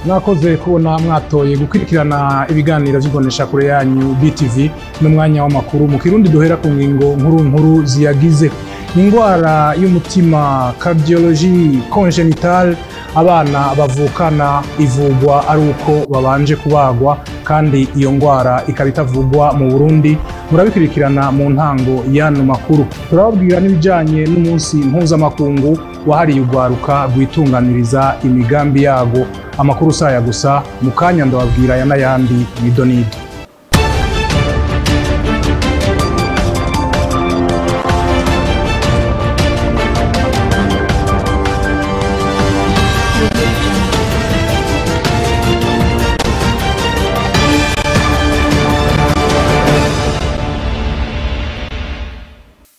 Mwakoze kubona mwatoye gukurikirana ibiganiro vy'imbonesha kure yanyu BTV n'umwanya w'amakuru mu Kirundi. Duhera ku ngingo nkuru nkuru ziyagize. Ingwara y'umutima cardiologie congénitale abana bavukana ivugwa ari uko babanje kubagwa, kandi iyo ngwara ikaba itavugwa mu Burundi. Murabikurikirana mu ntango y'ano makuru. Turababwira n'ibijanye n'umunsi mpuzamakungu wahariye urwaruka rwitunganiriza imigambi yago. Amakuru saya gusa, mu kanya ndababwira aya n'ayandi mw'idonido.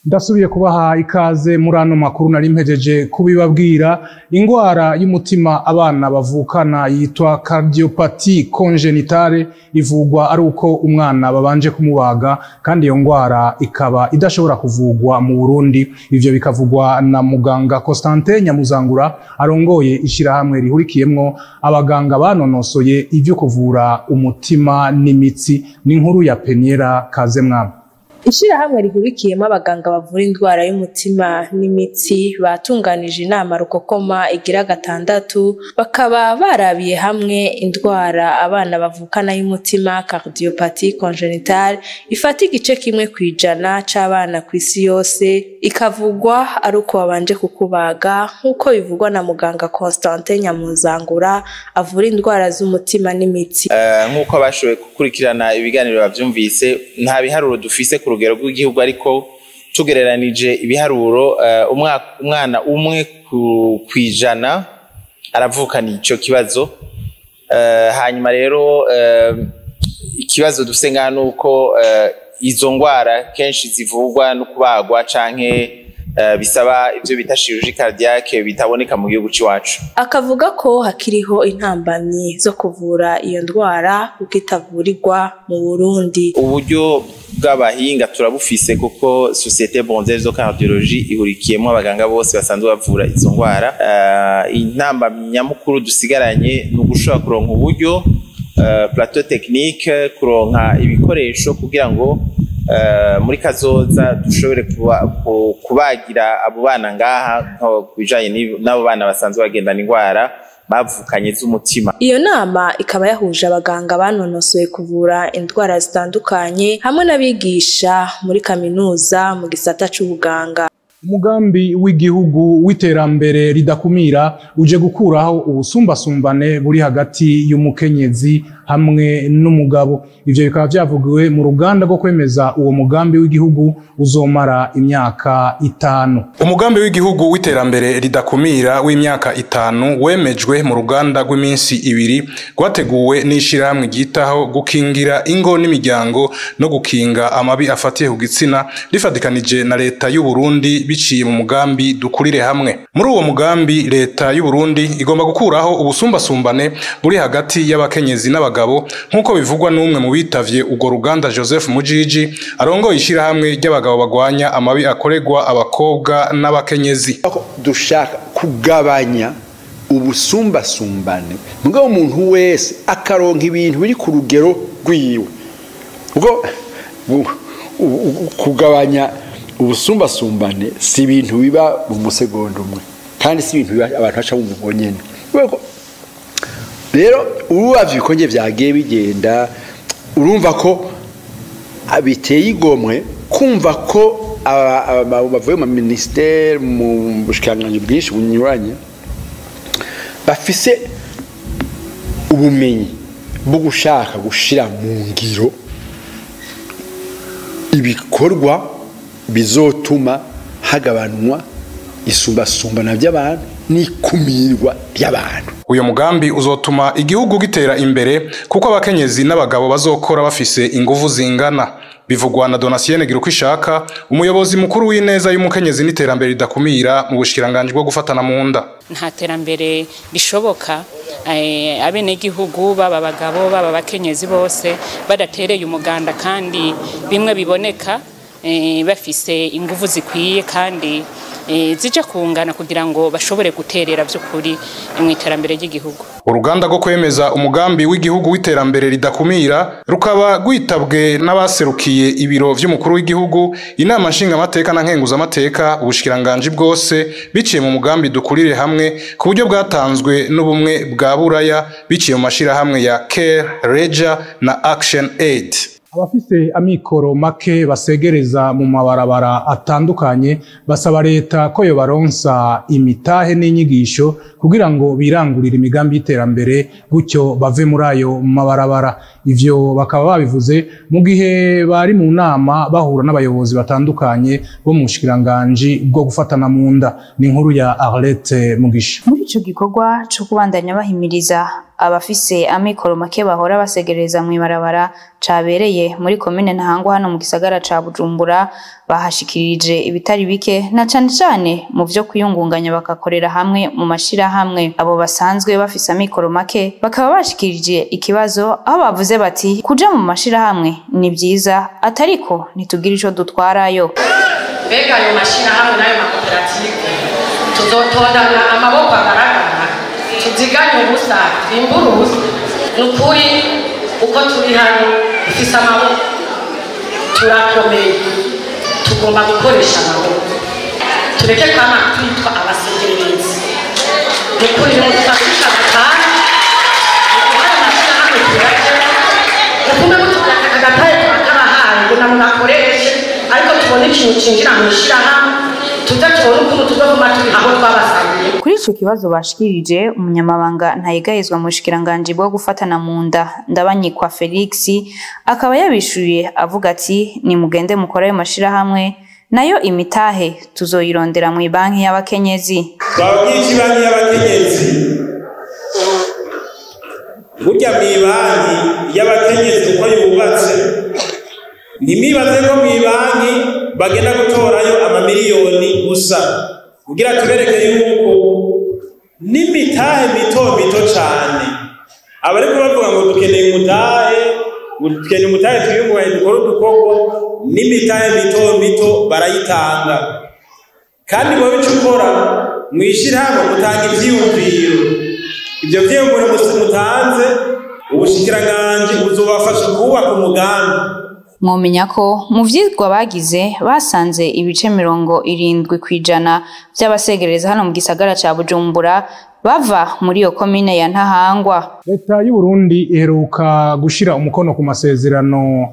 Ndasubiye kubaha ikaze muri ano makuru. Nari mpejeje kubibabwira, ingwara y'umutima abana bavukana yitwa cardiopathie congénitale ivugwa ari uko umwana babanje kumubaga, kandi iyo ngwara ikaba idashobora kuvugwa mu Burundi. Ivyo bikavugwa na muganga Constantin Nyamuzangura, arongoye ishirahamwe rihurikiyemwo abaganga banonosoye ivyo kuvura umutima n'imitsi. N'inkuru ya Peniera Kazemwami. Ishirahamwe rihurikiyemo abaganga bavura indwara y'umutima n'imitsi batunganije inama rukokoma igira gatandatu, bakaba barabiye hamwe indwara abana bavukana y'umutima cardiopathie congénitale, ifata 1% c'abana kw'isi yose, ikavugwa ari uko babanje kukubaga, nk'uko bivugwa na muganga Constantin Nyamuzangura avura indwara z'umutima n'imitsi. Nk'uko bashoboye gukurikirana ibiganiro bavyumvise, nta biharuro dufise ku rugero rw'igihugu, ariko tugereranije ibiharuro, umwana 1% aravukana ico kibazo. Hanyuma rero ikibazo dufise ngaha nuko izo ngwara kenshi zivurwa no kubagwa canke bisaba ivyo bita chirurgie cardiaque bitaboneka mu gihugu c'iwacu. Akavuga ko hakiriho intambamyi zo kuvura iyo ndwara kuko itavurirwa mu Burundi. Uburyo bw'abahinga turabufise, kuko Société Burundaise de Cardiologie ihurikiyemwo abaganga bose basanzwe bavura izo ngwara. Intambamyi nyamukuru dusigaranye ni ugushobora kuronka uburyo, plateau technique, kuronka ibikoresho kugira ngo muri kazoza dushobore kubagira abo bana ngaha, kubijanye n'abo bana basanzwe bagendana ingwara bavukanye z'umutima. Iyo nama ikaba yahuje abaganga banonosoye kuvura indwara zitandukanye hamwe n'abigisha muri kaminuza mu gisata c'ubuganga. Umugambi w'igihugu w'iterambere ridakumira uje gukuraho ubusumbasumbane buri hagati y'umukenyezi hamwe n'umugabo. Ivyo bikaba vyavugiwe mu ruganda rwo kwemeza uwo mugambi w'igihugu uzomara imyaka 5. Umugambi w'igihugu w'iterambere ridakumira w'imyaka 5 wemejwe mu ruganda rw'iminsi 2 rwateguwe n'ishirahamwe ryitaho gukingira ingo n'imiryango no gukinga amabi afatiye ku gitsina, rifatikanije na leta y'u Burundi biciye mu mugambi Dukurire Hamwe. Muri uwo mugambi, leta y'u Burundi igomba gukuraho ubusumbasumbane buri hagati y'abakenyezi n'abagabo, nk'uko bivugwa n'umwe mu bitavye urwo ruganda, Joseph Mujiji, arongoye ishirahamwe ry'abagabo bagwanya amabi akorerwa abakobwa n'abakenyezi. Dushaka kugabanya ubusumbasumbane, mugabo umuntu wese akaronka ibintu biri ku rugero rwiwe. Ubwo kugabanya ubusumbasumbane si ibintu biba mu musegonda umwe, kandi si ibintu biba abantu baca bumva ubwo nyene. Rero ururavye uko nje vyagiye bigenda, urumva ko biteye igomwe kumva ko bavuye mu ministère, mu bushikiranganji bwinshi bunyuranye, bafise ubumenyi bwo gushaka gushira mu ngiro ibikorwa bizotuma hagabanwa isumbasumbana by'abantu n'ikumirwa ry'abantu. Uyo mugambi uzotuma igihugu gitera imbere, kuko abakenyezi n'abagabo bazokora bafise inguvu zingana. Bivugwa na Donatien Girukwishaka, umuyobozi mukuru w'ineza y'umukenyezi n'iterambere ridakumira mu bushikiranganji bwo gufatana mu nda. Nta terambere rishoboka abenegihugu baba abagabo baba abakenyezi bose badatereye umuganda, kandi bimwe biboneka bafise inguvu zikwiye kandi zija kungana kugira ngo bashobore guterera by'ukuri mu iterambere ry'igihugu. Uruganda rwo kwemeza umugambi w'igihugu w'iterambere ridakumira rukaba rwitabwe n'abaserukiye ibiro vy'umukuru w'igihugu, inama nshingamateka na nkenguzamateka, ubushikiranganji bwose biciye mu mugambi Dukurire Hamwe ku buryo bwatanzwe n'Ubumwe bwa Buraya biciye mu mashirahamwe ya Care, Reja na Action Aid. Abafise amikoro make basegereza mu mabarabara atandukanye basaba leta ko yobaronsa imitahe n'inyigisho kugira ngo birangurire imigambi y'iterambere, gutyo bave muri ayo mabarabara. Ivyo bakaba babivuze mu gihe bari mu nama bahura n'abayobozi batandukanye bo mu bushikiranganji bwo gufatana mu nda. Ni inkuru ya Arlette Mugisha. Muri ico gikorwa co kubandanya bahimiriza abafise amikoro make bahora basegereza mu ibarabara cabereye muri komine Ntahangwa hano mu gisagara ca Bujumbura, bahashikirije ibitari bike na cane cane mu vyo kwiyungunganya bakakorera hamwe mu mashirahamwe. Abo basanzwe bafise amikoro make bakaba bashikirije ikibazo aho bavuze bati kuja mu mashirahamwe ni vyiza, atariko ntitugira ico dutwarayo. Mbega ayo mashirahamwe n'ayo makoperative tuzotondana amaboko agaragara, tuziganye ubusa, twimbure ubusa? Ni ukuri uko turi hano dufise amaboko, turakomeye, tugomba gukoresha amaboko, tureke kwama twitwa abasegererezi. Ni ukuri nimudufashisha agatahe, muduhaye amashirahamwe tuyajemo, mugume mutubwira ati aka gatahe turakabahaye ngo namugakoreshe, ariko tubone ikintu cinjira mw'ishirahamwe, tuze tubone ukuntu tuzoguma turi aho twabasangiye. Kuri ico kibazo bashikirije, umunyamabanga ntayegayezwa mu bushikiranganji bwo gufatana mu nda Ndabanyikwa Felix akaba yabishuye avuga ati nimugende mukore ayo mashirahamwe, nayo imitahe tuzoyirondera mu banki y'abakenyezi. Twabwiye iki banki y'abakenyezi? Burya mw'ibanki y'abakenyezi uko yubatse, ntimwibaze ko mw'ibanki bagenda gutorayo amamiliyoni gusa, kugira tubereke yuko n'imitahe mito mito cane. Abariko bavuga ngo dukeneye umutahe, ngo dukeneye umutahe twiyungunganye dukore udukorwa, n'imitahe mito mito barayitanga. Kandi wowe ico ukora mw'ishirahamwe mutanga ivyiyumviro, ivyo vyiyumviro mutanze ubushikiranganji buzobafasha kubaka umugambi. Mwomenya ko mu vyigwa bagize basanze ibice 70% vy'abasegereza hano mu gisagara ca Bujumbura bava muri iyo komine ya Ntahangwa. Leta y'u Burundi iheruka gushira umukono ku masezerano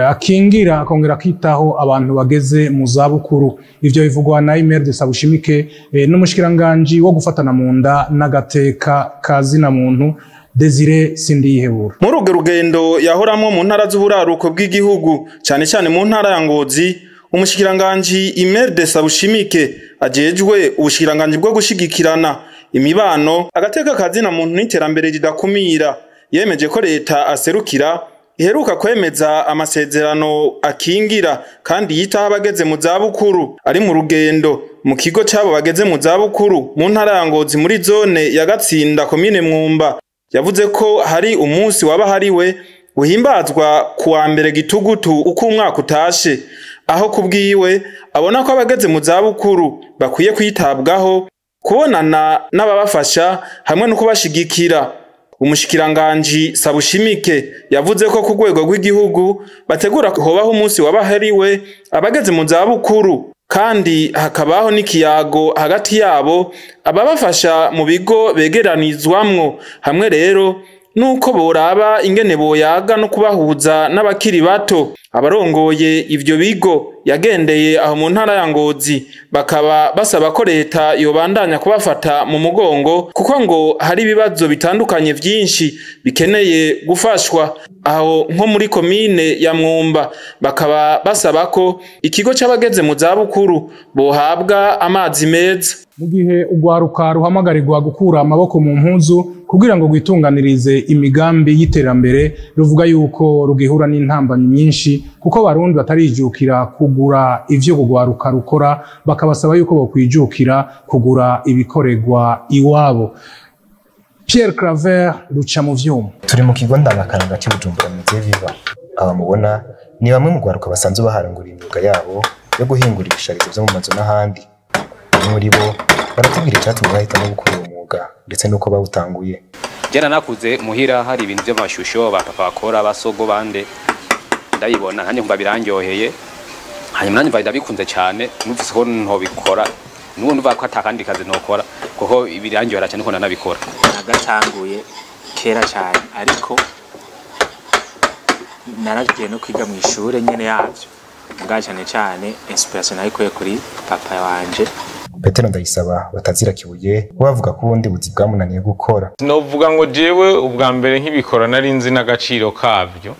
akingira akongera akitaho abantu bageze mu zabukuru. Ivyo bivugwa na Imelda Sabushimike n'umushikiranganji wo gufatana mu nda n'agateka kazina muntu Desire Sindihebura. Muri urwo rugendo yahoramwo mu ntara z'uburaruko bw'igihugu, cane cane mu ntara ya Ngozi, umushikiranganji Imelda Sabushimike ajejwe ubushikiranganji bwo gushigikirana imibano, agateka kazina muntu n'iterambere ridakumira, yemeje ko leta aserukira iheruka kwemeza amasezerano akingira kandi yitaho abageze mu zabukuru. Ari mu rugendo mu kigo c'abo bageze mu zabukuru mu ntara ya Ngozi muri zone ya Gatsinda komine Mwumba, yavuze ko hari umunsi wabahariwe uhimbazwa kuwa mbere gitugutu uko umwaka utashe, aho kubwiwe abona ko abageze mu zabukuru bakwiye kwitabwaho, kubonana n'ababafasha hamwe no kubashigikira. Umushikiranganji Sabushimike yavuze ko ku rwego rw'igihugu bategura hobaho umunsi wabahariwe abageze mu zabukuru, kandi hakabaho n'ikiyago hagati yabo ababafasha mu bigo begeranizwamwo, hamwe rero nuko boraba ingene boyaga no kubahuza n'abakiri bato. Abarongoye ivyo bigo yagendeye aho mu ntara ya Ngozi bakaba basaba ko leta yobandanya kubafata mu mugongo, kuko ngo hari ibibazo bitandukanye vyinshi bikeneye gufashwa. Aho nko muri komine ya Mwumba bakaba basaba ko ikigo c'abageze mu zabukuru bohabwa amazi meza. Mu gihe ugwaruka ruhamagarirwa gukura amaboko mu mpuzu kugira ngo rwitunganirize imigambi y'iterambere, ruvuga yuko rugihura n'intambamyi nyinshi kuko Barundi batarijukira kugura ivyo kugwaruka rukora, bakabasaba yuko bokwijukira kugura ibikorerwa iwabo. Pierre Claver ruca mu vyuma. Turi mu kigo ndangakaranga cy'Bujumbura Musée Viva. Aba mubona ni bamwe mu gwaruka basanzwe baharangura imyuga yabo yo guhingura ibisharizo vyo mu mazu n'ahandi. Bamwe muri bo baratubwira icyatumye bahitamo gukora uwo mwuga ndetse n'uko bawutanguye. Jena nakuze muhira hari ibintu by'amashusho ba papa bakora basogo bande ndabibona nanjye nkumva birandyoheye, hanyuma nanjye mva ndabikunze cyane, numvise ko ntobikora n'ubu numva ko atakandi kazi nokora kuko birandyohera cyane ko nanabikora. Nagatanguye kera cyane ariko naragiye no kwiga mu ishure nyene yavyo, mbwa cyane cyane inspiration nayikuye kuri papa wanje. Petero Ndayisaba batazira Kibuye bavuga ko ubundi buzi bwamunaniye gukora. Novuga ngo jewe ubwa mbere nkibikora nari nzi n'agaciro kavyo,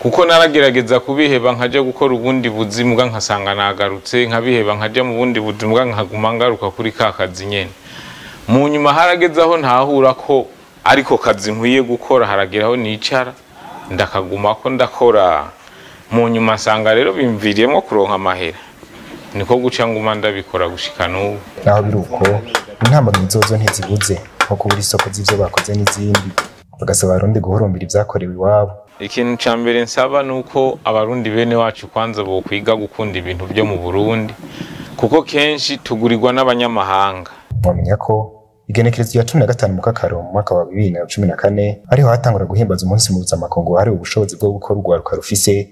kuko naragerageza kubiheba nkaja gukora ubundi buzi mbwa nkasanga nagarutse, nkabiheba nkaja mu bundi buzi mbwa nkaguma ngaruka kuri ka kazi nyene. Mu nyuma harageze aho ntahura ko ariko kazi nkwiye gukora, harageraho nicara ndakaguma ko ndakora. Mu nyuma nsanga rero bimviriyemo kuronka amahera, niko guca nguma ndabikora gushika n'ubu. Naho biri uko intambamyi zozo ntizibuze, nko kubura isoko z'ivyo bakoze n'izindi, bagasaba abarundi guhurumbira ivyakorewe iwabo. Ikintu ca mbere nsaba nuko abarundi bene wacu kwanza bokwiga gukunda ibintu byo mu Burundi, kuko kenshi tugurirwa n'abanyamahanga. Mwamenya ko igenekerezo rya 15 Mukakaro mu mwaka wa 2014 ariho hatangura guhimbaza umunsi mpuzamakungu wahariwe ubushobozi bwo gukora urwaruka rufise,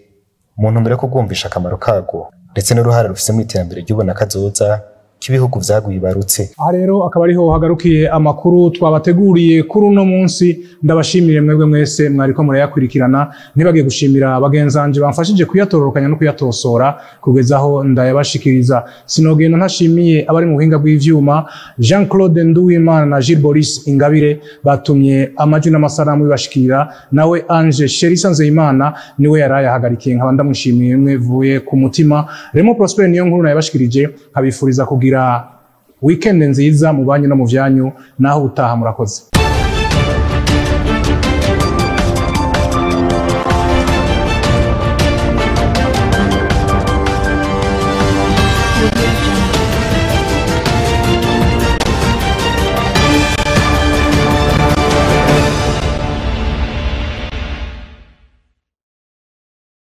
mu ntumbero yo kubwumvisha akamaro karwo ndetse n'uruhare rufise mu iterambere ry'ubona kazoza k'ibihugu vyagwibarutse. Aha rero akaba ariho hagarukiye amakuru twabateguriye kuri uno munsi. Ndabashimire mwebwe mwese mwariko murayakurikirana, ntibagiye gushimira bagenzanje bamfashije kuyatororokanya no kuyatosora kugeza aho ndayabashikiriza. Sinogenda ntashimiye abari mu buhinga bw'ivyuma Jean Claude Nduwimana na Gilles Boris Ingabire batumye amajwi n'amasanamu bibashikira, nawe Ange Sherisa Nzeyimana niwe yarayahagarikiye, nkaba ndamushimiye mwevuye ku mutima. Remo Prosper niyo nkuru nayabashikirije, nkabifuriza kugira weekend nziza mu banyu no mu vyanyu, naho utaha. Murakoze.